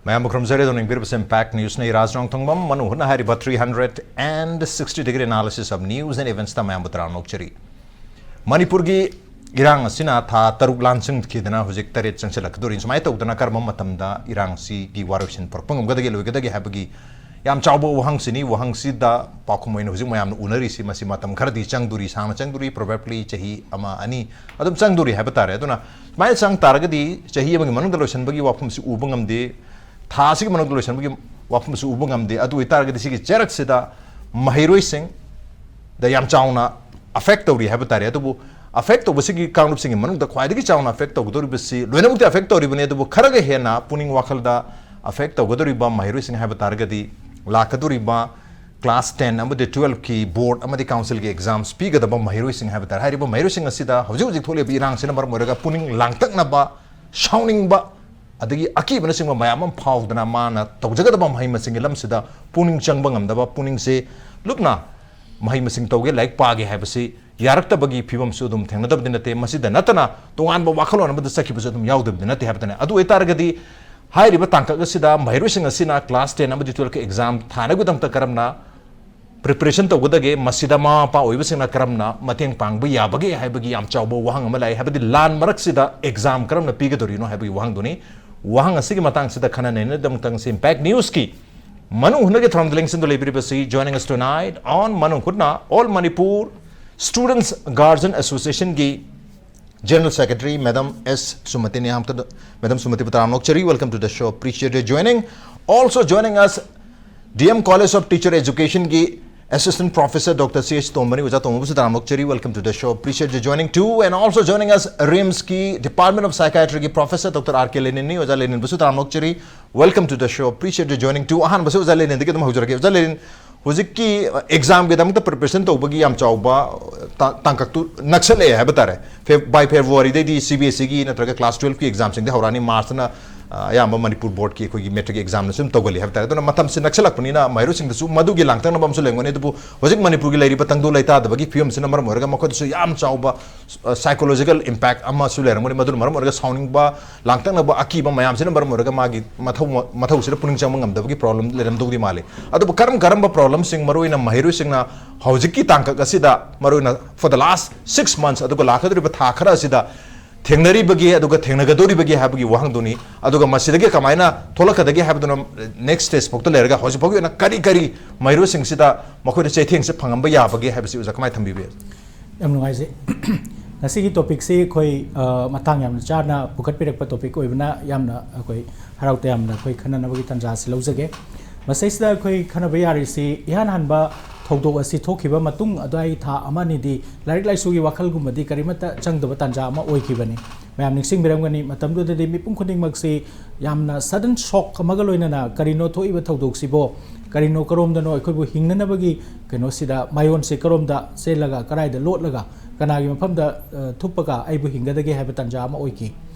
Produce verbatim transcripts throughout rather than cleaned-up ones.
ꯃꯌꯥꯝꯕꯨ ꯈꯨꯔꯨꯝꯖꯔꯤ꯫ ꯑꯗꯣ ꯅꯤꯡꯕꯤꯔꯕꯁꯦ ꯏꯝꯄꯦꯛ ꯅ꯭ꯌꯨꯁꯅ ꯏꯔꯥꯖ ꯔꯣꯡꯊꯣꯡꯕꯝ ꯃꯅꯨꯡ ꯍꯨꯠꯅ ꯍꯥꯏꯔꯤꯕ three hundred and sixty degree analysis of news and eventsꯇ ꯃꯌꯥꯝꯕꯨ ꯇꯔꯥꯝꯅ ꯑꯣꯛꯆꯔꯤ꯫ ꯃꯅꯤꯄꯨꯔꯒꯤ ꯏꯔꯥꯡ ꯑꯁꯤꯅ ꯊꯥ ꯇꯔꯨꯛ ꯂꯥꯟꯁꯤꯟꯈꯤꯗꯅ ꯍꯧꯖꯤꯛ ꯇꯔꯦꯠ ꯆꯪꯁꯤꯜꯂꯛꯀꯗꯧꯔꯤ꯫ ꯁꯨꯃꯥꯏꯅ ꯇꯧꯗꯅ ꯀꯔꯝꯕ ꯃꯇꯝꯗ ꯏꯔꯥꯡꯁꯤꯒꯤ ꯋꯥꯔꯣꯏꯁꯤꯟ ꯄꯨꯔꯛꯄ ꯉꯝꯒꯗꯒꯦ, ꯂꯣꯏꯒꯗꯒꯦ ꯍꯥꯏꯕꯒꯤ ꯌꯥꯝ ꯆꯥꯎꯕ ꯋꯥꯍꯪꯁꯤꯅꯤ꯫ ꯋꯥꯍꯪꯁꯤꯗ ꯄꯥꯎꯈꯨꯝ ꯑꯣꯏꯅ ꯍꯧꯖꯤꯛ ꯃꯌꯥꯝꯅ ꯎꯅꯔꯤꯁꯤ, ꯃꯁꯤ ꯃꯇꯝ ꯈꯔꯗꯤ ꯆꯪꯗꯣꯔꯤ, ꯁꯥꯡꯅ ꯆꯪꯗꯣꯔꯤ, probably ꯆꯍꯤ ꯑꯃ ꯑꯅꯤ ꯑꯗꯨꯝ ꯆꯪꯗꯣꯔꯤ ꯍꯥꯏꯕ ꯇꯥꯔꯦ꯫ ꯑꯗꯨꯅ ꯁꯨꯃꯥꯏꯅ ꯆꯪ ꯇꯥꯔꯒꯗꯤ ꯆꯍꯤ ꯑꯃꯒꯤ ꯃꯅꯨꯡꯗ ꯂꯣꯏꯁꯤꯟꯕꯒꯤ ꯋꯥꯐꯝꯁꯤ ꯎꯕ ꯉꯝꯗꯦ, ꯊꯥ ꯑꯁꯤꯒꯤ ꯃꯅꯨꯡꯗ ꯂꯣꯏꯁꯤꯟꯕꯒꯤ ꯋꯥꯐꯝꯁꯨ ꯎꯕ ꯉꯝꯗꯦ꯫ ꯑꯗꯨ ꯑꯣꯏꯇꯥꯔꯒꯗꯤ ꯁꯤꯒꯤ ꯆꯩꯔꯛꯁꯤꯗ ꯃꯍꯩꯔꯣꯏꯁꯤꯡꯗ ꯌꯥꯝ ꯆꯥꯎꯅ affect ꯇꯧꯔꯤ ꯍꯥꯏꯕ ꯇꯥꯔꯦ꯫ ꯑꯗꯨꯕꯨ affect ꯇꯧꯕꯁꯤꯒꯤ ꯀꯥꯡꯂꯨꯞꯁꯤꯡꯒꯤ ꯃꯅꯨꯡꯗ ꯈ꯭ꯋꯥꯏꯗꯒꯤ ꯆꯥꯎꯅ affect ꯇꯧꯒꯗꯧꯔꯤꯕꯁꯤ, ꯂꯣꯏꯅꯃꯛꯇꯤ affect ꯇꯧꯔꯤꯕꯅꯤ, ꯑꯗꯨꯕꯨ ꯈꯔꯒ ꯍꯦꯟꯅ ꯄꯨꯛꯅꯤꯡ ꯋꯥꯈꯜꯗ affect ꯇꯧꯒꯗꯧꯔꯤꯕ ꯃꯍꯩꯔꯣꯏꯁꯤꯡ ꯍꯥꯏꯕ ꯇꯥꯔꯒꯗꯤ ꯂꯥꯛꯀꯗꯧꯔꯤꯕ class ten ꯑꯃꯗꯤ twelveꯀꯤ board ꯑꯃꯗꯤ councilꯒꯤ exams ꯄꯤꯒꯗꯕ ꯃꯍꯩꯔꯣꯏꯁꯤꯡ ꯍꯥꯏꯕ ꯇꯥꯔꯦ꯫ ꯍꯥꯏꯔꯤꯕ ꯃꯍꯩꯔꯣꯏꯁꯤꯡ ꯑꯁꯤꯗ ꯍꯧꯖꯤꯛ ꯍꯧꯖꯤꯛ ꯊꯣꯛꯂꯤꯕ ꯏꯔꯥꯡꯁꯤꯅ ꯃꯔꯝ ꯑꯣꯏꯔꯒ ꯄꯨꯛꯅꯤꯡ ꯂꯥꯡꯇꯛꯅꯕ, ꯁꯥꯎꯅꯤꯡꯕ, ꯑꯗꯒꯤ ꯑꯀꯤꯕꯅꯆꯤꯡꯕ ꯃꯌꯥꯝ ꯑꯃ ꯐꯥꯎꯗꯅ ꯃꯥꯅ ꯇꯧꯖꯒꯗꯕ ꯃꯍꯩ ꯃꯁꯤꯡꯒꯤ ꯂꯝꯁꯤꯗ ꯄꯨꯛꯅꯤꯡ ꯆꯪꯕ ꯉꯝꯗꯕ, ꯄꯨꯛꯅꯤꯡꯁꯦ ꯂꯨꯞꯅ ꯃꯍꯩ ꯃꯁꯤꯡ ꯇꯧꯒꯦ, ꯂꯥꯏꯔꯤꯛ ꯄꯥꯒꯦ ꯍꯥꯏꯕꯁꯤ ꯌꯥꯔꯛꯇꯕꯒꯤ ꯐꯤꯕꯝꯁꯨ ꯑꯗꯨꯝ ꯊꯦꯡꯅꯗꯕꯗꯤ ꯅꯠꯇꯦ꯫ ꯃꯁꯤꯗ ꯅꯠꯇꯅ ꯇꯣꯉꯥꯟꯕ ꯋꯥꯈꯜꯂꯣꯟ ꯑꯃꯗ ꯆꯠꯈꯤꯕꯁꯨ ꯑꯗꯨꯝ ꯌꯥꯎꯗꯕꯗꯤ ꯅꯠꯇꯦ ꯍꯥꯏꯕ ꯇꯥꯔꯦ꯫ ꯑꯗꯨ ꯑꯣꯏꯇꯥꯔꯒꯗꯤ ꯍꯥꯏꯔꯤꯕ ꯇꯥꯡꯀꯛ ꯑꯁꯤꯗ ꯃꯍꯩꯔꯣꯏꯁꯤꯡ ꯑꯁꯤꯅ class ten ꯑꯃꯗꯤ twelveꯀꯤ exam ꯊꯥꯅꯕꯒꯤꯗꯃꯛꯇ ꯀꯔꯝꯅ preparation ꯇꯧꯒꯗꯒꯦ, ꯃꯁꯤꯗ ꯃꯃꯥ ꯃꯄꯥ ꯑꯣꯏꯕꯁꯤꯡꯅ ꯀꯔꯝꯅ ꯃꯇꯦꯡ ꯄꯥꯡꯕ ꯌꯥꯕꯒꯦ ꯍꯥꯏꯕꯒꯤ ꯌꯥꯝ ꯆꯥꯎꯕ ꯋꯥꯍꯪ ꯑꯃ ꯂꯥꯛꯏ꯫ ꯍꯥꯏꯕꯗꯤ ꯂꯥꯟ ꯃꯔꯛꯁꯤꯗ exam ꯀꯔꯝꯅ ꯄꯤꯒꯗꯧꯔꯤꯅꯣ ꯍꯥꯏꯕꯒꯤ ꯋꯥꯍꯪꯗꯨꯅꯤ꯫ ꯋꯥꯍꯪ ꯑꯁꯤꯒꯤ ꯃꯇꯥꯡꯁꯤꯗ ꯈꯟꯅ ꯅꯩꯅꯅꯕꯗꯃꯛꯇ ꯉꯁꯤ ꯏꯝꯄꯦꯛ ꯅ꯭ꯌꯨꯁꯀꯤ ꯃꯅꯨꯡ ꯍꯨꯠꯅꯒꯤ ꯊꯧꯔꯝꯗ ꯂꯦꯡꯁꯤꯟꯗꯨ ꯂꯩꯕꯤꯔꯤꯕꯁꯤ, joining us tonight on ꯃꯅꯨꯡ ꯍꯨꯠꯅ, All Manipur Students Guardian Associationꯒꯤ General Secretary Madam S ꯁꯨꯃꯇꯤꯅꯤ꯫ ꯑꯍꯥꯟꯕꯗ Madam ꯁꯨꯃꯇꯤꯕꯨ ꯇꯔꯥꯝꯅ ꯑꯣꯛꯆꯔꯤ, welcome to the show, appreciate your joining. Also joining us, D M College of Teacher Educationꯒꯤ Assistant Professor Doctor C H ꯇꯣꯝꯕꯅꯤ꯫ ꯑꯣꯖꯥ ꯇꯣꯝꯕꯕꯨꯁꯨ ꯇꯔꯥꯝꯅ ꯑꯣꯛꯆꯔꯤ, welcome to the show, appreciate your joining too. And also joining us, RIMSꯀꯤ Department of Psychiatryꯒꯤ Professor Doctor R K Leninꯅꯤ꯫ ꯑꯣꯖꯥ ꯂꯦꯅꯤꯟꯕꯨꯁꯨ ꯇꯔꯥꯝꯅ ꯑꯣꯛꯆꯔꯤ, welcome to the show, appreciate your joining too. ꯑꯍꯥꯟꯕꯁꯤ ꯑꯣꯖꯥ ꯂꯦꯅꯤꯟꯗꯒꯤ ꯑꯗꯨꯝ ꯍꯧꯖꯔꯒꯦ꯫ ꯑꯣꯖꯥ ꯂꯦꯅꯤꯟ, ꯍꯧꯖꯤꯛꯀꯤ examꯒꯤꯗꯃꯛꯇ preparation ꯇꯧꯕꯒꯤ ꯌꯥꯝ ꯆꯥꯎꯕ ꯇꯥ-, ꯇꯥꯡꯀꯛꯇꯨ ꯅꯛꯁꯜꯂꯛꯑꯦ ꯍꯥꯏꯕ ꯇꯥꯔꯦ꯫ Feb-, by Februaryꯗꯩꯗꯤ C B S Eꯒꯤ ꯅꯠꯇ꯭ꯔꯒ class twelveꯀꯤ examꯁꯤꯡꯗꯤ ꯍꯧꯔꯛꯑꯅꯤ, Marchꯇꯅ ꯑ, ꯑꯌꯥꯝꯕ ꯃꯅꯤꯄꯨꯔ ꯕꯣꯔꯗꯀꯤ ꯑꯩꯈꯣꯏꯒꯤ ꯃꯦꯇ꯭ꯔꯤꯛ ꯑꯦꯛꯖꯥꯝꯅꯁꯨ ꯑꯗꯨꯝ ꯇꯧꯒꯜꯂꯤ ꯍꯥꯏꯕ ꯇꯥꯔꯦ꯫ ꯑꯗꯨꯅ ꯃꯇꯝꯁꯤ ꯅꯛꯁꯤꯜꯂꯛꯄꯅꯤꯅ ꯃꯍꯩꯔꯣꯏꯁꯤꯡꯗꯁꯨ ꯃꯗꯨꯒꯤ ꯂꯥꯡꯇꯛꯅꯕ ꯑꯃꯁꯨ ꯂꯩꯔꯝꯒꯅꯤ꯫ ꯑꯗꯨꯕꯨ ꯍꯧꯖꯤꯛ ꯃꯅꯤꯄꯨꯔꯒꯤ ꯂꯩꯔꯤꯕ ꯇꯪꯗꯨ ꯂꯩꯇꯥꯗꯕꯒꯤ ꯐꯤꯕꯝꯁꯤꯅ ꯃꯔꯝ ꯑꯣꯏꯔꯒ ꯃꯈꯣꯏꯗꯁꯨ ꯌꯥꯝ ꯆꯥꯎꯕ psychological impact ꯑꯃꯁꯨ ꯂꯩꯔꯝꯒꯅꯤ꯫ ꯃꯗꯨꯅ ꯃꯔꯝ ꯑꯣꯏꯔꯒ ꯁꯥꯎꯅꯤꯡꯕ, ꯂꯥꯡꯇꯛꯅꯕ, ꯑꯀꯤꯕ ꯃꯌꯥꯝꯁꯤꯅ ꯃꯔꯝ ꯑꯣꯏꯔꯒ ꯃꯥꯒꯤ ꯃꯊꯧ, ꯃꯊꯧꯁꯤꯗ ꯄꯨꯛꯅꯤꯡ ꯆꯪꯕ ꯉꯝꯗꯕꯒꯤ ꯄ꯭ꯔꯣꯕ꯭ꯂꯦꯝ ꯂꯩꯔꯝꯗꯧꯗꯤ ꯃꯥꯜꯂꯤ꯫ ꯑꯗꯨꯕꯨ ꯀꯔꯝ ꯀꯔꯝꯕ ꯄ꯭ꯔꯣꯕ꯭ꯂꯦꯝꯁꯤꯡ, ꯃꯔꯨꯑꯣꯏꯅ ꯃꯍꯩꯔꯣꯏꯁꯤꯡꯅ ꯍꯧꯖꯤꯛꯀꯤ ꯇꯥꯡꯀꯛ ꯑꯁꯤꯗ, ꯃꯔꯨꯑꯣꯏꯅ for the last six months, ꯑꯗꯨꯒ ꯂꯥꯛꯀꯗꯧꯔꯤꯕ ꯊꯥ ꯈꯔ ꯑꯁꯤꯗ ꯊꯦꯡꯅꯔꯤꯕꯒꯦ ꯑꯗꯨꯒ ꯊꯦꯡꯅꯒꯗꯧꯔꯤꯕꯒꯦ ꯍꯥꯏꯕꯒꯤ ꯋꯥꯍꯪꯗꯨꯅꯤ꯫ ꯑꯗꯨꯒ ꯃꯁꯤꯗꯒꯤ ꯀꯃꯥꯏꯅ ꯊꯣꯛꯂꯛꯀꯗꯒꯦ ꯍꯥꯏꯕꯗꯨꯅ next stage ꯐꯥꯎꯗ ꯂꯩꯔꯒ ꯍꯧꯖꯤꯛ ꯐꯥꯎꯒꯤ ꯑꯣꯏꯅ ꯀꯔꯤ ꯀꯔꯤ ꯃꯍꯩꯔꯣꯏꯁꯤꯡꯁꯤꯗ ꯃꯈꯣꯏꯗ ꯆꯩꯊꯦꯡꯁꯦ ꯐꯪꯍꯟꯕ ꯌꯥꯕꯒꯦ ꯍꯥꯏꯕꯁꯤ ꯑꯣꯖꯥ ꯀꯃꯥꯏꯅ ꯊꯝꯕꯤꯕ ꯌꯥꯏ? ꯌꯥꯝ ꯅꯨꯡꯉꯥꯏꯖꯩ꯫ ꯉꯁꯤꯒꯤ ꯇꯣꯄꯤꯛꯁꯤ ꯑꯩꯈꯣꯏ, ꯑ, ꯃꯇꯥꯡ ꯌꯥꯝꯅ ꯆꯥꯅ ꯄꯨꯈꯠꯄꯤꯔꯛꯄ ꯇꯣꯄꯤꯛ ꯑꯣꯏꯕꯅ ꯌꯥꯝꯅ ꯑꯩꯈꯣꯏ ꯍꯔꯥꯎ ꯇꯌꯥꯝꯅ ꯑꯩꯈꯣꯏ ꯈꯟꯅꯅꯕꯒꯤ ꯇꯥꯟꯖꯥ ꯑꯁꯤ ꯂꯧꯖꯒꯦ꯫ ꯃꯁꯤꯁꯤꯗ ꯑꯩꯈꯣꯏ ꯈꯟꯅꯕ ꯌꯥꯔꯤꯁꯤ ꯏꯍꯥꯟ ꯍꯥꯟꯕ ꯊꯧꯗꯣꯛ ꯑꯁꯤ ꯊꯣꯛꯈꯤꯕ ꯃꯇꯨꯡ ꯑꯗꯨꯋꯥꯏ ꯊꯥ ꯑꯃ ꯑꯅꯤꯗꯤ ꯂꯥꯏꯔꯤꯛ ꯂꯥꯏꯁꯨꯒꯤ ꯋꯥꯈꯜꯒꯨꯝꯕꯗꯤ ꯀꯔꯤꯃꯠꯇ ꯆꯪꯗꯕ ꯇꯥꯟꯖꯥ ꯑꯃ ꯑꯣꯏꯈꯤꯕꯅꯤ꯫ ꯃꯌꯥꯝ ꯅꯤꯡꯁꯤꯡꯕꯤꯔꯝꯒꯅꯤ, ꯃꯇꯝꯗꯨꯗꯗꯤ ꯃꯤꯄꯨꯝ ꯈꯨꯗꯤꯡꯃꯛꯁꯤ ꯌꯥꯝꯅ sudden shock ꯑꯃꯒ ꯂꯣꯏꯅꯅ ꯀꯔꯤꯅꯣ ꯊꯣꯛꯏꯕ ꯊꯧꯗꯣꯛꯁꯤꯕꯣ, ꯀꯔꯤꯅꯣ ꯀꯔꯣꯝꯗꯅꯣ ꯑꯩꯈꯣꯏꯕꯨ ꯍꯤꯡꯅꯅꯕꯒꯤ ꯀꯩꯅꯣꯁꯤꯗ ꯃꯥꯏꯑꯣꯟꯁꯦ ꯀꯔꯣꯝꯗ ꯆꯦꯜꯂꯒ ꯀꯗꯥꯏꯗ ꯂꯣꯠꯂꯒ ꯀꯅꯥꯒꯤ ꯃꯐꯝꯗ, ꯑ, ꯊꯨꯞꯄꯒ ꯑꯩꯕꯨ ꯍꯤꯡꯒꯗꯒꯦ ꯍꯥꯏꯕ ꯇꯥꯟꯖꯥ ꯑꯃ ꯑꯣꯏꯈꯤ꯫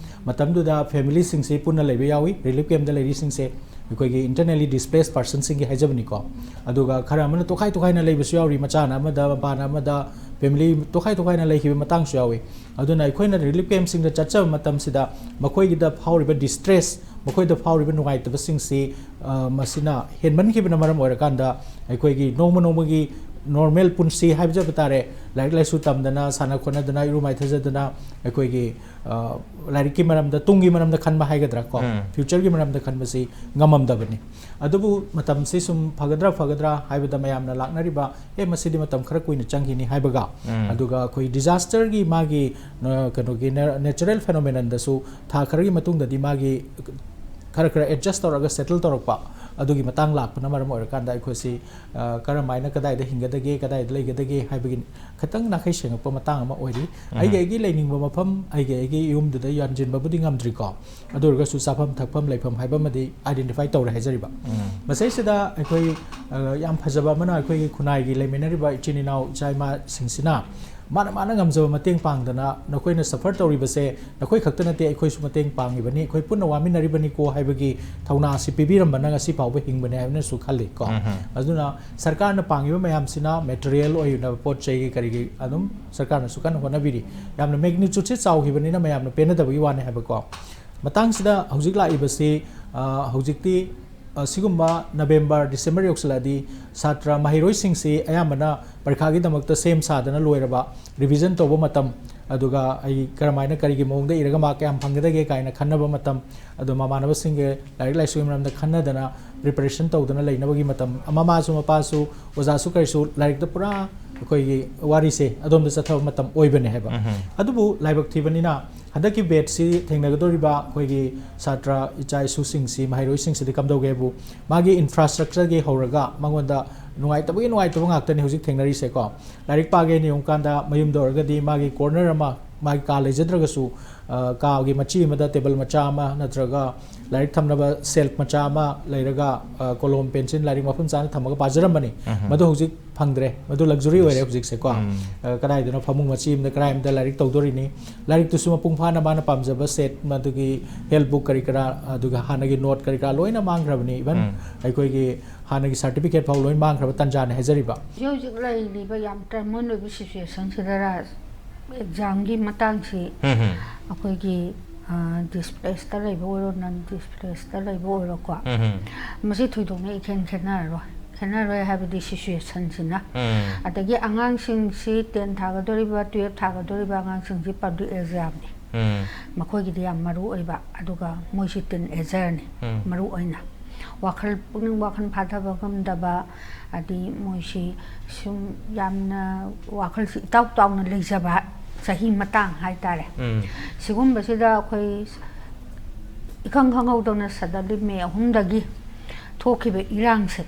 ꯃꯇꯝꯗꯨꯗ ꯐꯦꯃꯤꯂꯤꯁꯤꯡꯁꯤ ꯄꯨꯟꯅ ꯂꯩꯕ ꯌꯥꯎꯏ, ꯔꯤꯂꯤꯐ ꯀꯦꯝꯞꯇ ꯂꯩꯔꯤꯁꯤꯡꯁꯦ ꯑꯩꯈꯣꯏꯒꯤ internally displaced personꯁꯤꯡꯒꯤ ꯍꯥꯏꯖꯕꯅꯤꯀꯣ꯫ ꯑꯗꯨꯒ ꯈꯔ ꯑꯃꯅ ꯇꯣꯈꯥꯏ ꯇꯣꯈꯥꯏꯅ ꯂꯩꯕꯁꯨ ꯌꯥꯎꯔꯤ, ꯃꯆꯥꯅ ꯑꯃꯗ, ꯃꯄꯥꯅ ꯑꯃꯗ, ꯐꯦꯃꯤꯂꯤ ꯇꯣꯈꯥꯏ ꯇꯣꯈꯥꯏꯅ ꯂꯩꯈꯤꯕ ꯃꯇꯥꯡꯁꯨ ꯌꯥꯎꯏ꯫ ꯑꯗꯨꯅ ꯑꯩꯈꯣꯏꯅ ꯔꯤꯂꯤꯐ ꯀꯦꯝꯞꯁꯤꯡꯗ ꯆꯠꯆꯕ ꯃꯇꯝꯁꯤꯗ ꯃꯈꯣꯏꯒꯤꯗ ꯐꯥꯎꯔꯤꯕ distress, ꯃꯈꯣꯏꯗ ꯐꯥꯎꯔꯤꯕ ꯅꯨꯡꯉꯥꯏꯇꯕꯁꯤꯡꯁꯤ, ꯑ, ꯃꯁꯤꯅ ꯍꯦꯟꯃꯟꯈꯤꯕꯅ ꯃꯔꯝ ꯑꯣꯏꯔꯀꯥꯟꯗ ꯑꯩꯈꯣꯏꯒꯤ ꯅꯣꯡꯃ ꯅꯣꯡꯃꯒꯤ normal ꯄꯨꯟꯁꯤ ꯍꯥꯏꯖꯕ ꯇꯥꯔꯦ, ꯂꯥꯏꯔꯤꯛ ꯂꯥꯏꯁꯨ ꯇꯝꯗꯅ, ꯁꯥꯟꯅ ꯈꯣꯠꯅꯗꯅ, ꯏꯔꯨ ꯃꯥꯏꯊꯖꯗꯅ ꯑꯩꯈꯣꯏꯒꯤ, ꯑ, ꯂꯥꯏꯔꯤꯛꯀꯤ ꯃꯔꯝꯗ, ꯇꯨꯡꯒꯤ ꯃꯔꯝꯗ ꯈꯟꯕ ꯍꯥꯏꯒꯗ꯭ꯔꯥ ꯀꯣ, ꯎꯝ꯫ Futureꯒꯤ ꯃꯔꯝꯗ ꯈꯟꯕꯁꯤ ꯉꯝꯃꯝꯗꯕꯅꯤ꯫ ꯑꯗꯨꯕꯨ ꯃꯇꯝꯁꯤ ꯁꯨꯝ ꯐꯒꯗ꯭ꯔꯥ ꯐꯒꯗ꯭ꯔꯥ ꯍꯥꯏꯕꯗ ꯃꯌꯥꯝꯅ ꯂꯥꯛꯅꯔꯤꯕ, "ꯑꯦ, ꯃꯁꯤꯗꯤ ꯃꯇꯝ ꯈꯔ ꯀꯨꯏꯅ ꯆꯪꯈꯤꯅꯤ" ꯍꯥꯏꯕꯒ, ꯎꯝ꯫ ꯑꯗꯨꯒ ꯑꯩꯈꯣꯏ disasterꯒꯤ ꯃꯥꯒꯤ, ꯑ, ꯀꯩꯅꯣꯒꯤ ꯅ-, natural phenomenonꯗꯁꯨ ꯊꯥ ꯈꯔꯒꯤ ꯃꯇꯨꯡꯗꯗꯤ ꯃꯥꯒꯤ ꯈꯔ ꯈꯔ adjust ꯇꯧꯔꯒ settle ꯇꯧꯔꯛꯄ ꯑꯗꯨꯒꯤ ꯃꯇꯥꯡ ꯂꯥꯛꯄꯅ ꯃꯔꯝ ꯑꯣꯏꯔꯀꯥꯟꯗ ꯑꯩꯈꯣꯏꯁꯤ, ꯑ, ꯀꯔꯝꯍꯥꯏꯅ ꯀꯗꯥꯏꯗ ꯍꯤꯡꯒꯗꯒꯦ, ꯀꯗꯥꯏꯗ ꯂꯩꯒꯗꯒꯦ ꯍꯥꯏꯕꯒꯤ ꯈꯤꯇꯪ ꯅꯥꯈꯩ ꯁꯦꯡꯉꯛꯄ ꯃꯇꯥꯡ ꯑꯃ ꯑꯣꯏꯔꯤ꯫ ꯎꯝ꯫ ꯑꯩꯒꯤ ꯑꯩꯒꯤ ꯂꯩꯅꯤꯡꯕ ꯃꯐꯝ, ꯑꯩꯒꯤ ꯑꯩꯒꯤ ꯌꯨꯝꯗꯨꯗ ꯌꯥꯟꯁꯤꯟꯕꯕꯨꯗꯤ ꯉꯝꯗ꯭ꯔꯤꯀꯣ, ꯑꯗꯨ ꯑꯣꯏꯔꯒꯁꯨ ꯆꯥꯐꯝ ꯊꯛꯐꯝ ꯂꯩꯐꯝ ꯍꯥꯏꯕ ꯑꯃꯗꯤ identify ꯇꯧꯔꯦ ꯍꯥꯏꯖꯔꯤꯕ꯫ ꯎꯝ꯫ ꯃꯁꯤꯁꯤꯗ ꯑꯩꯈꯣꯏ, ꯑ, ꯌꯥꯝ ꯐꯖꯕ ꯑꯃꯅ ꯑꯩꯈꯣꯏꯒꯤ ꯈꯨꯟꯅꯥꯏꯒꯤ ꯂꯩꯃꯤꯟꯅꯔꯤꯕ ꯏꯆꯤꯟ ꯏꯅꯥꯎ ꯏꯆꯥ ꯏꯃꯥꯁꯤꯡꯁꯤꯅ ꯃꯥꯅ ꯃꯥꯅ ꯉꯝꯖꯕ ꯃꯇꯦꯡ ꯄꯥꯡꯗꯅ, ꯅꯈꯣꯏꯅ ꯁꯐꯔ ꯇꯧꯔꯤꯕꯁꯦ ꯅꯈꯣꯏ ꯈꯛꯇ ꯅꯠꯇꯦ, ꯑꯩꯈꯣꯏꯁꯨ ꯃꯇꯦꯡ ꯄꯥꯡꯉꯤꯕꯅꯤ, ꯑꯩꯈꯣꯏ ꯄꯨꯟꯅ ꯋꯥꯃꯤꯟꯅꯔꯤꯕꯅꯤꯀꯣ ꯍꯥꯏꯕꯒꯤ ꯊꯧꯅꯥ ꯑꯁꯤ ꯄꯤꯕꯤꯔꯝꯕꯅ ꯉꯁꯤ ꯐꯥꯎꯕ ꯍꯤꯡꯕꯅꯦ ꯍꯥꯏꯕꯅꯁꯨ ꯈꯜꯂꯤ ꯀꯣ꯫ ꯑꯗꯨꯅ ꯁꯔꯀꯥꯔꯅ ꯄꯥꯡꯉꯤꯕ ꯃꯌꯥꯝꯁꯤꯅ ꯃꯦꯇꯔꯤꯌꯦꯜ ꯑꯣꯏꯅꯕ ꯄꯣꯠ ꯆꯩꯒꯤ ꯀꯔꯤꯒꯤ ꯑꯗꯨꯝ ꯁꯔꯀꯥꯔꯅꯁꯨ ꯀꯟꯅ ꯍꯣꯠꯅꯕꯤꯔꯤ꯫ ꯌꯥꯝꯅ ꯃꯦꯒꯅꯤꯆꯨꯠꯁꯦ ꯆꯥꯎꯈꯤꯕꯅꯤꯅ ꯃꯌꯥꯝꯅ ꯄꯦꯟꯅꯗꯕꯒꯤ ꯋꯥꯅꯤ ꯍꯥꯏꯕꯀꯣ꯫ ꯃꯇꯥꯡꯁꯤꯗ ꯍꯧꯖꯤꯛ ꯂꯥꯛꯏꯕꯁꯤ, ꯑ, ꯍꯧꯖꯤꯛꯇꯤ, ꯑ, ꯁꯤꯒꯨꯝꯕ ꯅꯕꯦꯝꯕꯔ, ꯗꯤꯁꯦꯝꯕꯔ ꯌꯧꯁꯤꯜꯂꯛꯑꯗꯤ ꯁꯥꯇ꯭ꯔ ꯃꯍꯩꯔꯣꯏꯁꯤꯡꯁꯤ ꯑꯌꯥꯝꯕꯅ ꯄꯔꯤꯈꯥꯒꯤꯗꯃꯛꯇ ꯁꯦꯝ ꯁꯥꯗꯅ ꯂꯣꯏꯔꯕ, ꯔꯤꯚꯤꯖꯟ ꯇꯧꯕ ꯃꯇꯝ, ꯑꯗꯨꯒ ꯑꯩ ꯀꯔꯝꯍꯥꯏꯅ ꯀꯔꯤꯒꯤ ꯃꯑꯣꯡꯗ ꯏꯔꯒ ꯃꯥꯔꯛ ꯀꯌꯥꯝ ꯐꯪꯒꯗꯒꯦ ꯀꯥꯏꯅ ꯈꯟꯅꯕ ꯃꯇꯝ, ꯑꯗꯨ ꯃꯃꯥꯟꯅꯕꯁꯤꯡꯒꯤ ꯂꯥꯏꯔꯤꯛ ꯂꯥꯏꯁꯨꯒꯤ ꯃꯔꯝꯗ ꯈꯟꯅꯗꯅ ꯄ꯭ꯔꯤꯄꯦꯔꯦꯁꯟ ꯇꯧꯗꯨꯅ ꯂꯩꯅꯕꯒꯤ ꯃꯇꯝ, ꯃꯃꯥꯁꯨ ꯃꯄꯥꯁꯨ ꯑꯣꯖꯥꯁꯨ ꯀꯔꯤꯁꯨ ꯂꯥꯏꯔꯤꯛꯇ ꯄꯨꯔꯥ ꯑꯩꯈꯣꯏꯒꯤ ꯋꯥꯔꯤꯁꯦ ꯑꯗꯣꯝꯗ ꯆꯠꯊꯕ ꯃꯇꯝ ꯑꯣꯏꯕꯅꯦ ꯍꯥꯏꯕ꯫ ꯑꯗꯨꯕꯨ ꯂꯥꯏꯕꯛ ꯊꯤꯕꯅꯤꯅ ꯍꯟꯗꯛꯀꯤ ꯕꯦꯠꯁꯤ ꯊꯦꯡꯅꯒꯗꯧꯔꯤꯕ ꯑꯩꯈꯣꯏꯒꯤ ꯁꯥꯇ꯭ꯔ ꯏꯆꯥ ꯏꯁꯨꯁꯤꯡꯁꯤ, ꯃꯍꯩꯔꯣꯏꯁꯤꯡꯁꯤꯗꯤ ꯀꯝꯗꯧꯒꯦ ꯍꯥꯏꯕꯨ, ꯃꯥꯒꯤ ꯏꯟꯐ꯭ꯔꯥꯁ꯭ꯇ꯭ꯔꯛꯆꯔꯒꯤ ꯍꯧꯔꯒ ꯃꯉꯣꯟꯗ ꯅꯨꯡꯉꯥꯏꯇꯕꯒꯤ ꯅꯨꯡꯉꯥꯏꯇꯕ ꯉꯥꯛꯇꯅꯤ ꯍꯧꯖꯤꯛ ꯊꯦꯡꯅꯔꯤꯁꯦꯀꯣ꯫ ꯂꯥꯏꯔꯤꯛ ꯄꯥꯒꯦꯅ ꯌꯦꯡꯉꯨꯀꯥꯟꯗ ꯃꯌꯨꯝꯗ ꯑꯣꯏꯔꯒꯗꯤ ꯃꯥꯒꯤ ꯀꯣꯔꯅꯔ ꯑꯃ, ꯃꯥꯒꯤ ꯀꯥ ꯂꯩꯖꯗ꯭ꯔꯒꯁꯨ, ꯑ, ꯀꯥꯒꯤ ꯃꯆꯤ ꯑꯃꯗ ꯇꯦꯕꯜ ꯃꯆꯥ ꯑꯃ ꯅꯠꯇ꯭ꯔꯒ ꯂꯥꯏꯔꯤꯛ ꯊꯝꯅꯕ ꯁꯦꯜꯐ ꯃꯆꯥ ꯑꯃ ꯂꯩꯔꯒ, ꯑ, ꯀꯣꯂꯣꯝ, ꯄꯦꯟꯁꯤꯜ, ꯂꯥꯏꯔꯤꯛ ꯃꯐꯝ ꯆꯥꯅ ꯊꯝꯃꯒ ꯄꯥꯖꯔꯝꯕꯅꯤ꯫ ꯃꯗꯨ ꯍꯧꯖꯤꯛ ꯐꯪꯗ꯭ꯔꯦ꯫ ꯃꯗꯨ ꯂꯛꯖꯔꯤ ꯑꯣꯏꯔꯦ ꯍꯧꯖꯤꯛꯁꯦꯀꯣ꯫ ꯑ, ꯀꯗꯥꯏꯗꯅꯣ ꯐꯃꯨꯡ ꯃꯆꯤ ꯑꯃꯗ ꯀꯗꯥꯏ ꯑꯃꯗ ꯂꯥꯏꯔꯤꯛ ꯇꯧꯗꯣꯔꯤꯅꯤ꯫ ꯂꯥꯏꯔꯤꯛꯇꯨꯁꯨ ꯃꯄꯨꯡ ꯐꯥꯅ ꯃꯥꯅ ꯄꯥꯝꯖꯕ ꯁꯦꯠ, ꯃꯗꯨꯒꯤ ꯍꯦꯜꯞ ꯕꯨꯛ ꯀꯔꯤ ꯀꯔꯥ, ꯑꯗꯨꯒ ꯍꯥꯟꯅꯒꯤ ꯅꯣꯠ ꯀꯔꯤ ꯀꯔꯥ ꯂꯣꯏꯅ ꯃꯥꯡꯈ꯭ꯔꯕꯅꯤ꯫ ꯏꯚꯟ ꯑꯩꯈꯣꯏꯒꯤ ꯍꯥꯟꯅꯒꯤ ꯁꯥꯔꯇꯤꯐꯤꯀꯦꯠ ꯐꯥꯎ ꯂꯣꯏ ꯃꯥꯡꯈ꯭ꯔꯕ ꯇꯥꯟꯖꯥꯅꯦ ꯍꯥꯏꯖꯔꯤꯕ꯫ ꯍꯧꯖꯤꯛ ꯍꯧꯖꯤꯛ ꯂꯩꯔꯤꯕ ꯌꯥꯝ ꯇ꯭ꯔꯃꯣꯏꯜ ꯑꯣꯏꯕ ꯁꯤꯆꯨꯋꯦꯁꯟꯁꯤꯗ ꯑꯦꯛꯖꯥꯝꯒꯤ ꯃꯇꯥꯡꯁꯤ ꯑꯩꯈꯣꯏꯒꯤ, ꯑ, ꯗꯤꯁꯄ꯭ꯂꯦꯁꯇ ꯂꯩꯕ ꯑꯣꯏꯔꯣ, ꯅꯟ ꯗꯤꯁꯄ꯭ꯂꯦꯁꯇ ꯂꯩꯕ ꯑꯣꯏꯔꯣꯀꯣ, ꯃꯁꯤ ꯊꯣꯏꯗꯣꯛꯅ ꯏꯈꯦꯟ ꯈꯦꯠꯅꯔꯔꯣꯏ꯫ ꯈꯦꯠꯅꯔꯣꯏ ꯍꯥꯏꯕꯗꯤ ꯁꯤꯆꯨꯋꯦꯁꯟꯁꯤꯅ꯫ ꯑꯗꯒꯤ ꯑꯉꯥꯡꯁꯤꯡꯁꯤ ꯇꯦꯟ ꯊꯥꯒꯗꯧꯔꯤꯕ, ꯇꯨꯌꯦꯜꯞ ꯊꯥꯒꯗꯧꯔꯤꯕ ꯑꯉꯥꯡꯁꯤꯡꯁꯤ ꯄꯕ꯭ꯂꯤꯛ ꯑꯦꯛꯖꯥꯝꯅꯤ꯫ ꯃꯈꯣꯏꯒꯤꯗꯤ ꯌꯥꯝ ꯃꯔꯨ ꯑꯣꯏꯕ, ꯑꯗꯨꯒ ꯃꯣꯏꯁꯤ ꯇꯤꯟ ꯑꯦꯖꯔꯅꯤ꯫ ꯃꯔꯨ ꯑꯣꯏꯅ ꯋꯥꯈꯜ, ꯄꯨꯛꯅꯤꯡ ꯋꯥꯈꯜ ꯐꯥꯊꯕ ꯉꯝꯗꯕ, ꯑꯗꯩ ꯃꯣꯏꯁꯤ ꯁꯨꯝ ꯌꯥꯝꯅ ꯋꯥꯈꯜꯁꯤ ꯏꯇꯥꯎ ꯇꯥꯎꯅ ꯂꯩꯖꯕ ꯆꯍꯤ ꯃꯇꯥꯡ ꯍꯥꯏꯇꯥꯔꯦ꯫ ꯁꯤꯒꯨꯝꯕꯁꯤꯗ ꯑꯩꯈꯣꯏ ꯏꯈꯪ ꯈꯪꯍꯧꯗꯅ ꯁꯗꯟꯂꯤ ꯃꯦ ꯑꯍꯨꯝꯗꯒꯤ ꯊꯣꯛꯈꯤꯕ ꯏꯔꯥꯡꯁꯦ,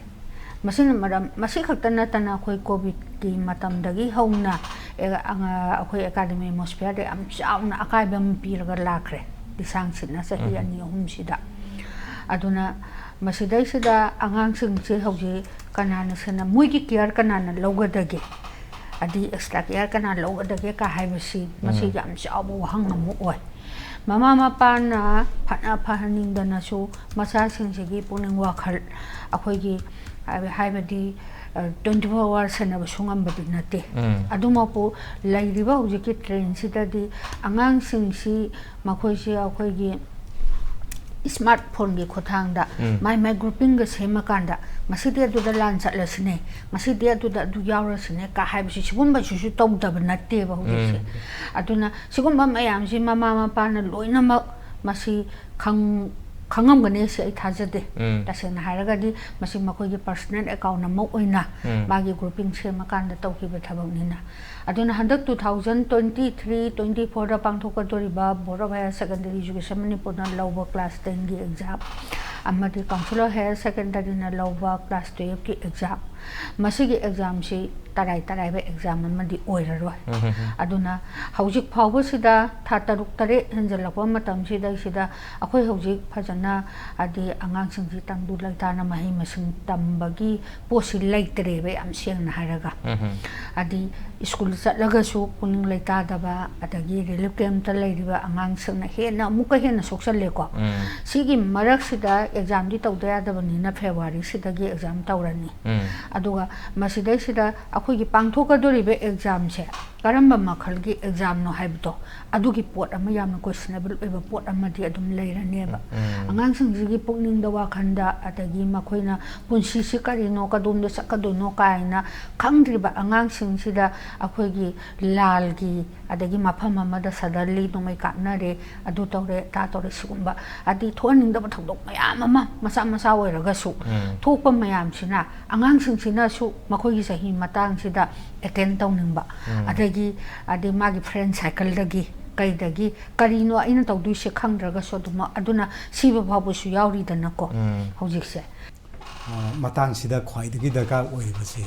ꯃꯁꯤꯅ ꯃꯔꯝ, ꯃꯁꯤ ꯈꯛꯇ ꯅꯠꯇꯅ ꯑꯩꯈꯣꯏ ꯀꯣꯚꯤꯗꯀꯤ ꯃꯇꯝꯗꯒꯤ ꯍꯧꯅ ꯑꯦ-, ꯑꯉ-, ꯑꯩꯈꯣꯏ ꯑꯦꯀꯥꯗꯃꯤ ꯑꯦꯠꯃꯣꯁꯐꯤꯌꯔꯗ ꯌꯥꯝ ꯆꯥꯎꯅ ꯑꯀꯥꯏꯕ ꯑꯃ ꯄꯤꯔꯒ ꯂꯥꯛꯈ꯭ꯔꯦ, ꯂꯤꯁꯥꯡꯁꯤꯠꯅ ꯆꯍꯤ ꯑꯅꯤ ꯑꯍꯨꯝꯁꯤꯗ꯫ ꯑꯗꯨꯅ ꯃꯁꯤꯗꯩꯁꯤꯗ ꯑꯉꯥꯡꯁꯤꯡꯁꯦ ꯍꯧꯖꯤꯛ ꯀꯅꯥꯅ ꯁꯦꯟꯅ-, ꯃꯣꯏꯒꯤ ꯀꯤꯌꯔ ꯀꯅꯥꯅ ꯂꯧꯒꯗꯒꯦ? ꯑꯗꯤ ꯑꯦꯛꯁꯇ꯭ꯔꯥ ꯀꯤꯌꯥꯔ ꯀꯅꯥ ꯂꯧꯒꯗꯒꯦ ꯀꯥ ꯍꯥꯏꯕꯁꯤ, ꯃꯁꯤ ꯎꯝ꯫ ꯌꯥꯝ ꯆꯥꯎꯕ ꯋꯥꯍꯪ ꯑꯃ ꯑꯣꯏ꯫ ꯃꯃꯥ ꯃꯄꯥꯅ ꯐꯅ ꯐꯍꯟꯅꯤꯡꯗꯅꯁꯨ ꯃꯆꯥꯁꯤꯡꯁꯤꯒꯤ ꯄꯨꯛꯅꯤꯡ ꯋꯥꯈꯜ ꯑꯩꯈꯣꯏꯒꯤ ꯍꯥꯏꯕ-, ꯍꯥꯏꯕꯗꯤ, ꯑ, twenty four hours ꯁꯦꯟꯅꯕꯁꯨ ꯉꯝꯕꯗꯤ ꯅꯠꯇꯦ꯫ ꯎꯝ꯫ ꯑꯗꯨꯃꯛꯄꯨ ꯂꯩꯔꯤꯕ ꯍꯧꯖꯤꯛꯀꯤ trend ꯁꯤꯗꯗꯤ ꯑꯉꯥꯡꯁꯤꯡꯁꯤ ꯃꯈꯣꯏꯁꯤ ꯑꯩꯈꯣꯏꯒꯤ smart phone ꯒꯤ ꯈꯨꯠꯊꯥꯡꯗ ꯎꯝ꯫ ꯃꯥꯏ ꯃꯥꯏ grouping ꯒ ꯁꯦꯝꯃꯀꯥꯟꯗ ꯉꯁꯤꯗꯤ ꯑꯗꯨꯗ ꯂꯥꯟ ꯆꯠꯂꯁꯤꯅꯦ, ꯉꯁꯤꯗꯤ ꯑꯗꯨꯗ ꯑꯗꯨ ꯌꯥꯎꯔꯁꯤꯅꯦ ꯀ ꯍꯥꯏꯕꯁꯤ, ꯁꯤꯒꯨꯝꯕꯁꯤꯁꯨ ꯇꯧꯗꯕ ꯅꯠꯇꯦꯕ ꯍꯧꯖꯤꯛꯁꯦ꯫ ꯎꯝ꯫ ꯑꯗꯨꯅ ꯁꯤꯒꯨꯝꯕ ꯃꯌꯥꯝꯁꯤ ꯃꯃꯥ ꯃꯄꯥꯅ ꯂꯣꯏꯅꯃꯛ ꯃꯁꯤ ꯈꯪ-, ꯈꯪꯉꯝꯒꯅꯤ ꯁꯤ ꯑꯩ ꯊꯥꯖꯗꯦ꯫ ꯎꯝ꯫ ꯇꯁꯦꯡꯅ ꯍꯥꯏꯔꯒꯗꯤ ꯃꯁꯤ ꯃꯈꯣꯏꯒꯤ personal account ꯑꯃ ꯑꯣꯏꯅ ꯎꯝ꯫ ꯃꯥꯒꯤ grouping ꯁꯦꯝꯃꯀꯥꯟꯗ ꯇꯧꯈꯤꯕ ꯊꯕꯛꯅꯤꯅ꯫ ꯑꯗꯨꯅ ꯍꯟꯗꯛ two thousand twenty three twenty four the ꯄꯥꯡꯊꯣꯛꯀꯗꯧꯔꯤꯕ Board of Higher Secondary Education ꯃꯅꯤꯄꯨꯔꯅ ꯂꯧꯕ class ten ꯒꯤ exam ꯑꯃꯗꯤ Council of Higher Secondary ꯅ ꯂꯧꯕ class twelve ꯀꯤ exam, ꯃꯁꯤꯒꯤ exam ꯁꯤ ꯇꯔꯥꯏ ꯇꯔꯥꯏꯕ exam ꯑꯃꯗꯤ ꯑꯣꯏꯔꯔꯣꯏ꯫ ꯎꯝ, ꯎꯝ, ꯎꯝ꯫ ꯑꯗꯨꯅ ꯍꯧꯖꯤꯛ ꯐꯥꯎꯕꯁꯤꯗ ꯊꯥ ꯇꯔꯨꯛ ꯇꯔꯦꯠ ꯍꯦꯟꯖꯜꯂꯛꯄ ꯃꯇꯝꯁꯤꯗꯩꯁꯤꯗ ꯑꯩꯈꯣꯏ ꯍꯧꯖꯤꯛ ꯐꯖꯅ, ꯍꯥꯏꯗꯤ, ꯑꯉꯥꯡꯁꯤꯡꯁꯤ ꯇꯪꯗꯨ ꯂꯩꯇꯥꯅ ꯃꯍꯩ ꯃꯁꯤꯡ ꯇꯝꯕꯒꯤ ꯄꯣꯠꯁꯤ ꯂꯩꯇ꯭ꯔꯦꯕ, ꯌꯥꯝ ꯁꯦꯡꯅ ꯍꯥꯏꯔꯒ꯫ ꯎꯝ, ꯎꯝ꯫ ꯍꯥꯏꯗꯤ, ꯁ꯭ꯀꯨꯜ ꯆꯠꯂꯒꯁꯨ ꯄꯨꯛꯅꯤꯡ ꯂꯩꯇꯥꯗꯕ, ꯑꯗꯒꯤ relief camp ꯇ ꯂꯩꯔꯤꯕ ꯑꯉꯥꯡꯁꯤꯡꯅ ꯍꯦꯟꯅ, ꯑꯃꯨꯛꯀ ꯍꯦꯟꯅ ꯁꯣꯛꯆꯜꯂꯦꯀꯣ꯫ ꯎꯝ꯫ ꯁꯤꯒꯤ ꯃꯔꯛꯁꯤꯗ exam ꯗꯤ ꯇꯧꯗ ꯌꯥꯗꯕꯅꯤꯅ February ꯁꯤꯗꯒꯤ exam ꯇꯧꯔꯅꯤ꯫ ꯎꯝ꯫ ꯑꯗꯨꯒ ꯃꯁꯤꯗꯩꯁꯤꯗ ꯑꯩꯈꯣꯏꯒꯤ ꯄꯥꯡꯊꯣꯛꯀꯗꯧꯔꯤꯕ exam ꯁꯦ ꯀꯔꯝꯕ ꯃꯈꯜꯒꯤ exam ꯅꯣ ꯍꯥꯏꯕꯗꯣ, ꯑꯗꯨꯒꯤ ꯄꯣꯠ ꯑꯃ, ꯌꯥꯝꯅ questionable ꯑꯣꯏꯕ ꯄꯣꯠ ꯑꯃꯗꯤ ꯑꯗꯨꯝ ꯂꯩꯔꯅꯦꯕ꯫ ꯎꯝ꯫ ꯑꯉꯥꯡꯁꯤꯡꯁꯤꯒꯤ ꯄꯨꯛꯅꯤꯡꯗ, ꯋꯥꯈꯜꯗ, ꯑꯗꯒꯤ ꯃꯈꯣꯏꯅ ꯄꯨꯟꯁꯤꯁꯤ ꯀꯔꯤꯅꯣ, ꯀꯗꯣꯝꯗ ꯆꯠꯀꯗꯣꯏꯅꯣ ꯀꯥꯏꯅ ꯈꯪꯗ꯭ꯔꯤꯕ ꯑꯉꯥꯡꯁꯤꯡꯁꯤꯗ ꯑꯩꯈꯣꯏꯒꯤ ꯂꯥꯜꯒꯤ, ꯑꯗꯒꯤ ꯃꯐꯝ ꯑꯃꯗ suddenly ꯅꯣꯡꯃꯩ ꯀꯥꯞꯅꯔꯦ, ꯑꯗꯨ ꯇꯧꯔꯦ, ꯑꯗꯥ ꯇꯧꯔꯦ, ꯁꯤꯒꯨꯝꯕ, ꯍꯥꯏꯗꯤ, ꯊꯣꯛꯍꯟꯅꯤꯡꯗꯕ ꯊꯧꯗꯣꯛ ꯃꯌꯥꯝ ꯑꯃ, ꯃꯆꯥ ꯃꯆꯥ ꯑꯣꯏꯔꯒꯁꯨ, ꯎꯝ꯫ ꯊꯣꯛꯄ ꯃꯌꯥꯝꯁꯤꯅ ꯑꯉꯥꯡꯁꯤꯡꯁꯤꯅꯁꯨ ꯃꯈꯣꯏꯒꯤ ꯆꯍꯤ ꯃꯇꯥꯡꯁꯤꯗ attend ꯇꯧꯅꯤꯡꯕ, ꯎꯝ꯫ ꯑꯗꯒꯤ, ꯑꯗꯩ ꯃꯥꯒꯤ friend circle ꯗꯒꯤ ꯀꯩꯗꯒꯤ ꯀꯔꯤꯅꯣ ꯑꯩꯅ ꯇꯧꯗꯣꯏꯁꯦ ꯈꯪꯗ꯭ꯔꯒꯁꯨ ꯑꯗꯨꯃꯛ, ꯑꯗꯨꯅ ꯁꯤꯕ ꯐꯥꯎꯕꯁꯨ ꯌꯥꯎꯔꯤꯗꯅꯀꯣ ꯎꯝ꯫ ꯍꯧꯖꯤꯛꯁꯦ꯫ ꯑ, ꯃꯇꯥꯡꯁꯤꯗ ꯈ꯭ꯋꯥꯏꯗꯒꯤ ꯗꯔꯀꯥꯔ ꯑꯣꯏꯔꯤꯕꯁꯤ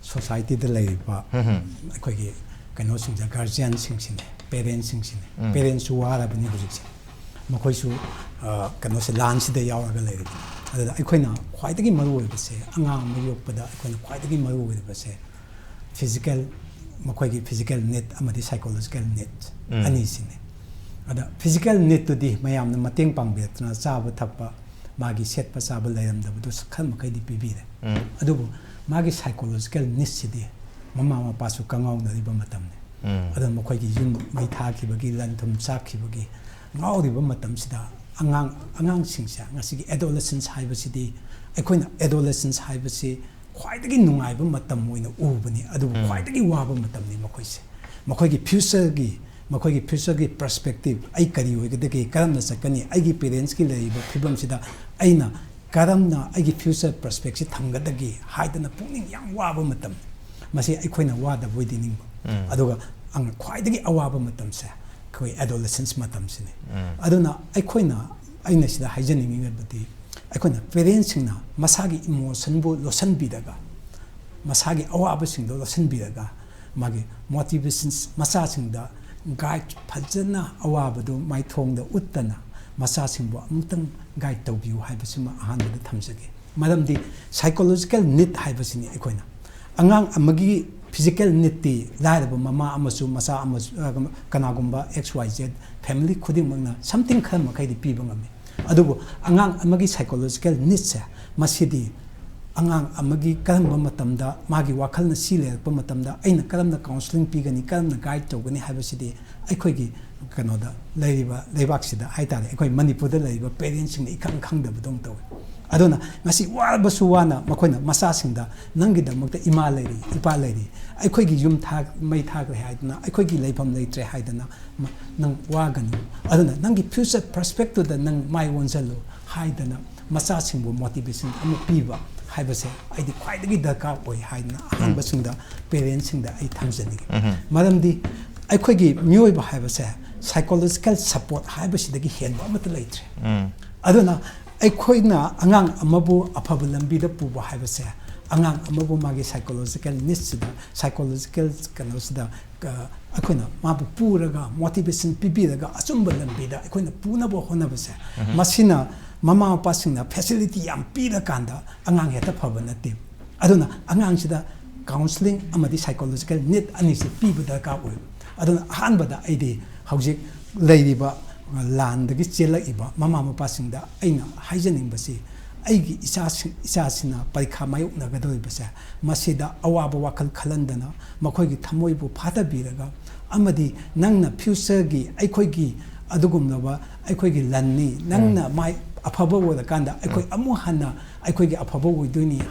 society ꯗ ꯂꯩꯔꯤꯕ ꯎꯝ꯫ ꯑꯩꯈꯣꯏꯒꯤ ꯀꯩꯅꯣꯁꯤꯡꯁꯦ, guardian ꯁꯤꯡꯁꯤꯅꯦ, parents ꯁꯤꯡꯁꯤꯅꯦ꯫ ꯎꯝ꯫ Parents ꯁꯨ ꯋꯥꯔꯕꯅꯤ ꯍꯧꯖꯤꯛꯁꯦ꯫ ꯃꯈꯣꯏꯁꯨ, ꯑ, ꯀꯩꯅꯣꯁꯦ, ꯂꯥꯟꯁꯤꯗ ꯌꯥꯎꯔꯒ ꯂꯩꯔꯤꯕꯅꯤ꯫ ꯑꯗꯨꯗ ꯑꯩꯈꯣꯏꯅ ꯈ꯭ꯋꯥꯏꯗꯒꯤ ꯃꯔꯨ ꯑꯣꯏꯕꯁꯦ, ꯑꯉꯥꯡ ꯑꯃ ꯌꯣꯛꯄꯗ ꯑꯩꯈꯣꯏꯅ ꯈ꯭ꯋꯥꯏꯗꯒꯤ ꯃꯔꯨ ꯑꯣꯏꯔꯤꯕꯁꯦ, ꯐꯤꯖꯤꯀꯦꯜ, ꯃꯈꯣꯏꯒꯤ ꯐꯤꯖꯤꯀꯦꯜ ꯅꯤꯗ ꯑꯃꯗꯤ ꯁꯥꯏꯀꯣꯂꯣꯖꯤꯀꯦꯜ ꯅꯤꯗ ꯎꯝ. ꯑꯅꯤꯁꯤꯅꯤ꯫ ꯑꯗ ꯐꯤꯖꯤꯀꯦꯜ ꯅꯤꯗꯇꯨꯗꯤ ꯃꯌꯥꯝꯅ ꯃꯇꯦꯡ ꯄꯥꯡꯕꯤꯔꯛꯇꯅ ꯆꯥꯕ ꯊꯛꯄ, ꯃꯥꯒꯤ ꯁꯦꯠꯄ ꯆꯥꯕ ꯂꯩꯔꯝꯗꯕꯗꯨ ꯈꯔ ꯃꯈꯩꯗꯤ ꯄꯤꯕꯤꯔꯦ꯫ ꯎꯝ. ꯑꯗꯨꯕꯨ ꯃꯥꯒꯤ ꯁꯥꯏꯀꯣꯂꯣꯖꯤꯀꯦꯜ ꯅꯤꯗꯁꯤꯗꯤ ꯃꯃꯥ ꯃꯄꯥꯁꯨ ꯀꯪꯉꯥꯎꯅꯔꯤꯕ ꯃꯇꯝꯅꯤ꯫ ꯎꯝ. ꯑꯗꯨꯅ ꯃꯈꯣꯏꯒꯤ ꯌꯨꯝ ꯃꯩ ꯊꯥꯈꯤꯕꯒꯤ, ꯂꯟ ꯊꯨꯝ ꯆꯥꯛꯈꯤꯕꯒꯤ ꯉꯥꯎꯔꯤꯕ ꯃꯇꯝꯁꯤꯗ ꯑꯉꯥꯡ, ꯑꯉꯥꯡꯁꯤꯡꯁꯦ, ꯉꯁꯤꯒꯤ ꯑꯦꯗꯣꯂꯦꯁꯦꯟꯁ ꯍꯥꯏꯕꯁꯤꯗꯤ, ꯑꯩꯈꯣꯏꯅ ꯑꯦꯗꯣꯂꯦꯁꯦꯟꯁ ꯍꯥꯏꯕꯁꯤ ꯈ꯭ꯋꯥꯏꯗꯒꯤ ꯅꯨꯡꯉꯥꯏꯕ ꯃꯇꯝ ꯑꯣꯏꯅ ꯎꯕꯅꯤ, ꯑꯗꯨꯕꯨ ꯎꯝ. ꯈ꯭ꯋꯥꯏꯗꯒꯤ ꯋꯥꯕ ꯃꯇꯝꯅꯤ ꯃꯈꯣꯏꯁꯦ꯫ ꯃꯈꯣꯏꯒꯤ ꯐ꯭ꯌꯨꯆꯔꯒꯤ, ꯃꯈꯣꯏꯒꯤ ꯐ꯭ꯌꯨꯆꯔꯒꯤ ꯄꯔꯁꯄꯦꯛꯇꯤꯞ, ꯑꯩ ꯀꯔꯤ ꯑꯣꯏꯒꯗꯒꯦ, ꯀꯔꯝꯅ ꯆꯠꯀꯅꯤ, ꯑꯩꯒꯤ ꯄꯦꯔꯦꯟꯁꯀꯤ ꯂꯩꯔꯤꯕ ꯐꯤꯕꯝꯁꯤꯗ ꯑꯩꯅ ꯀꯔꯝꯅ ꯑꯩꯒꯤ ꯐ꯭ꯌꯨꯆꯔ ꯄꯔꯁꯄꯦꯛꯁꯤ ꯊꯝꯒꯗꯒꯦ ꯍꯥꯏꯗꯅ ꯄꯨꯛꯅꯤꯡ ꯌꯥꯝ ꯋꯥꯕ ꯃꯇꯝ꯫ ꯃꯁꯤ ꯑꯩꯈꯣꯏꯅ ꯋꯥꯗꯕ ꯑꯣꯏꯗꯤ ꯅꯤꯡꯕ꯫ ꯎꯝ. ꯑꯗꯨꯒ ꯑꯉ-, ꯈ꯭ꯋꯥꯏꯗꯒꯤ ꯑꯋꯥꯕ ꯃꯇꯝꯁꯦ ꯑꯩꯈꯣꯏ ꯑꯦꯗꯣꯂꯦꯁꯦꯟꯁ ꯃꯇꯝꯁꯤꯅꯤ꯫ ꯎꯝ. ꯑꯗꯨꯅ ꯑꯩꯈꯣꯏꯅ, ꯑꯩꯅ ꯁꯤꯗ ꯍꯥꯏꯖꯅꯤꯡꯉꯤꯕꯗꯤ, ꯑꯩꯈꯣꯏꯅ ꯄꯦꯔꯦꯟꯁꯁꯤꯡꯅ ꯃꯁꯥꯒꯤ ꯏꯃꯣꯁꯟꯕꯨ ꯂꯣꯠꯁꯤꯟꯕꯤꯔꯒ, ꯃꯁꯥꯒꯤ ꯑꯋꯥꯕꯁꯤꯡꯗꯣ ꯂꯣꯠꯁꯤꯟꯕꯤꯔꯒ, ꯃꯥꯒꯤ ꯃꯣꯇꯤꯚꯦꯁꯟꯁ, ꯃꯆꯥꯁꯤꯡꯗ ꯒꯥꯏꯗ ꯐꯖꯅ, ꯑꯋꯥꯕꯗꯨ ꯃꯥꯏꯊꯣꯡꯗ ꯎꯠꯇꯅ ꯃꯆꯥꯁꯤꯡꯕꯨ ꯑꯃꯨꯛꯇꯪ ꯒꯥꯏꯗ ꯇꯧꯕꯤꯌꯨ ꯍꯥꯏꯕꯁꯤꯃ ꯑꯍꯥꯟꯕꯗ ꯊꯝꯖꯒꯦ꯫ ꯃꯔꯝꯗꯤ ꯁꯥꯏꯀꯣꯂꯣꯖꯤꯀꯦꯜ ꯅꯤꯗ ꯍꯥꯏꯕꯁꯤꯅꯤ ꯑꯩꯈꯣꯏꯅ꯫ ꯑꯉꯥꯡ ꯑꯃꯒꯤ ꯐꯤꯖꯤꯀꯦꯜ ꯅꯤꯗꯇꯤ ꯂꯥꯏꯔꯕ ꯃꯃꯥ ꯑꯃꯁꯨ ꯃꯆꯥ ꯑꯃꯁꯨ, ꯑ, ꯀꯅꯥꯒꯨꯝꯕ X Y Z family ꯈꯨꯗꯤꯡꯃꯛꯅ something ꯈꯔ ꯃꯈꯩꯗꯤ ꯄꯤꯕ ꯉꯝꯃꯤ꯫ ꯑꯗꯨꯕꯨ ꯑꯉꯥꯡ ꯑꯃꯒꯤ ꯁꯥꯏꯀꯣꯂꯣꯖꯤꯀꯦꯜ ꯅꯤꯗꯁꯦ, ꯃꯁꯤꯗꯤ ꯑꯉꯥꯡ ꯑꯃꯒꯤ ꯀꯔꯝꯕ ꯃꯇꯝꯗ ꯃꯥꯒꯤ ꯋꯥꯈꯜꯅ ꯁꯤ ꯂꯩꯔꯛꯄ ꯃꯇꯝꯗ ꯑꯩꯅ ꯀꯔꯝꯅ ꯀꯥꯎꯟꯁꯤꯂꯤꯡ ꯄꯤꯒꯅꯤ, ꯀꯔꯝꯅ ꯒꯥꯏꯗ ꯇꯧꯒꯅꯤ ꯍꯥꯏꯕꯁꯤꯗꯤ ꯑꯩꯈꯣꯏꯒꯤ ꯀꯩꯅꯣꯗ ꯂꯩꯔꯤꯕ, ꯂꯩꯕꯥꯛꯁꯤꯗ ꯍꯥꯏꯇꯥꯔꯦ, ꯑꯩꯈꯣꯏ ꯃꯅꯤꯄꯨꯔꯗ ꯂꯩꯔꯤꯕ ꯄꯦꯔꯦꯟꯁꯁꯤꯡꯅ ꯏꯈꯪ ꯈꯪꯗꯕꯗꯧꯅ ꯇꯧꯏ꯫ ꯑꯗꯨꯅ ꯉꯁꯤ ꯋꯥꯔꯕꯁꯨ ꯋꯥꯅ ꯃꯈꯣꯏꯅ ꯃꯆꯥꯁꯤꯡꯗ, "ꯅꯪꯒꯤꯗꯃꯛꯇ ꯏꯃꯥ ꯂꯩꯔꯤ, ꯏꯄꯥ ꯂꯩꯔꯤ, ꯑꯩꯈꯣꯏꯒꯤ ꯌꯨꯝ ꯊꯥ-, ꯃꯩ ꯊꯥꯈ꯭ꯔꯦ ꯍꯥꯏꯗꯅ, ꯑꯩꯈꯣꯏꯒꯤ ꯂꯩꯐꯝ ꯂꯩꯇ꯭ꯔꯦ ꯍꯥꯏꯗꯅ ꯃ-, ꯅꯪ ꯋꯥꯒꯅꯨ꯫ ꯑꯗꯨꯅ ꯅꯪꯒꯤ ꯐ꯭ꯌꯨꯆꯔ ꯄꯔꯁꯄꯦꯛꯇꯨꯗ ꯅꯪ ꯃꯥꯏ ꯑꯣꯟꯁꯤꯜꯂꯨ" ꯍꯥꯏꯗꯅ ꯃꯆꯥꯁꯤꯡꯕꯨ ꯃꯣꯇꯤꯚꯦꯁꯟ ꯑꯃ ꯄꯤꯕ ꯍꯥꯏꯕꯁꯦ ꯑꯩꯗꯤ ꯈ꯭ꯋꯥꯏꯗꯒꯤ ꯗꯔꯀꯥꯔ ꯑꯣꯏ ꯍꯥꯏꯗꯅ ꯑꯍꯥꯟꯕꯁꯤꯡꯗ, ꯄꯦꯔꯦꯟꯁꯁꯤꯡꯗ ꯑꯩ ꯊꯝꯖꯅꯤꯡꯉꯤ꯫ ꯎꯝ. ꯃꯔꯝꯗꯤ ꯑꯩꯈꯣꯏꯒꯤ ꯃꯤꯑꯣꯏꯕ ꯍꯥꯏꯕꯁꯦ ꯁꯥꯏꯀꯣꯂꯣꯖꯤꯀꯦꯜ ꯁꯄꯣꯔꯠ ꯍꯥꯏꯕꯁꯤꯗꯒꯤ ꯍꯦꯟꯕ ꯑꯃꯠꯇ ꯂꯩꯇ꯭ꯔꯦ꯫ ꯎꯝ. ꯑꯗꯨꯅ ꯑꯩꯈꯣꯏꯅ ꯑꯉꯥꯡ ꯑꯃꯕꯨ ꯑꯐꯕ ꯂꯝꯕꯤꯗ ꯄꯨꯕ ꯍꯥꯏꯕꯁꯦ, ꯑꯉꯥꯡ ꯑꯃꯕꯨ ꯃꯥꯒꯤ ꯁꯥꯏꯀꯣꯂꯣꯖꯤꯀꯦꯜ ꯅꯤꯗꯁꯤꯗ, ꯁꯥꯏꯀꯣꯂꯣꯖꯤꯀꯦꯜ ꯀꯩꯅꯣꯁꯤꯗ, ꯑ, ꯑꯩꯈꯣꯏꯅ ꯃꯥꯕꯨ ꯄꯨꯔꯒ, ꯃꯣꯇꯤꯚꯦꯁꯟ ꯄꯤꯕꯤꯔꯒ, ꯑꯆꯨꯝꯕ ꯂꯝꯕꯤꯗ ꯑꯩꯈꯣꯏꯅ ꯄꯨꯅꯕ ꯍꯣꯠꯅꯕꯁꯦ, ꯃꯁꯤꯅ ꯃꯃꯥ ꯃꯄꯥꯁꯤꯡꯅ ꯐꯦꯁꯤꯂꯤꯇꯤ ꯌꯥꯝ ꯄꯤꯔꯀꯥꯟꯗ ꯑꯉꯥꯡ ꯍꯦꯛꯇ ꯐꯕ ꯅꯠꯇꯦ꯫ ꯑꯗꯨꯅ ꯑꯉꯥꯡꯁꯤꯗ counselling ꯑꯃꯗꯤ psychological need ꯑꯅꯤꯁꯤ ꯄꯤꯕ ꯗꯔꯀꯥꯔ ꯑꯣꯏ꯫ ꯑꯗꯨꯅ ꯑꯍꯥꯟꯕꯗ ꯑꯩꯗꯤ ꯍꯧꯖꯤꯛ ꯂꯩꯔꯤꯕ ꯂꯥꯟꯗꯒꯤ ꯆꯦꯜꯂꯛꯏꯕ ꯃꯃꯥ ꯃꯄꯥꯁꯤꯡꯗ ꯑꯩꯅ ꯍꯥꯏꯖꯅꯤꯡꯕꯁꯤ, ꯑꯩꯒꯤ ꯏꯆꯥꯁꯤꯡ, ꯏꯆꯥꯁꯤꯅ ꯄꯔꯤꯈꯥ ꯃꯥꯌꯣꯛꯅꯒꯗꯧꯔꯤꯕꯁꯦ, ꯃꯁꯤꯗ ꯑꯋꯥꯕ ꯋꯥꯈꯜ ꯈꯜꯍꯟꯗꯅ ꯃꯈꯣꯏꯒꯤ ꯊꯃꯣꯏꯕꯨ ꯐꯥꯊꯕꯤꯔꯒ, ꯑꯃꯗꯤ ꯅꯪꯅ future ꯒꯤ ꯑꯩꯈꯣꯏꯒꯤ ꯑꯗꯨꯒꯨꯝꯂꯕ ꯑꯩꯈꯣꯏꯒꯤ ꯂꯟꯅꯤ, ꯅꯪꯅ ꯃꯥꯏ ꯑꯐꯕ ꯑꯣꯏꯔꯀꯥꯟꯗ ꯑꯩꯈꯣꯏ ꯑꯃꯨꯛ ꯍꯟꯅ ꯑꯩꯈꯣꯏꯒꯤ ꯑꯐꯕ ꯑꯣꯏꯗꯣꯏꯅꯤ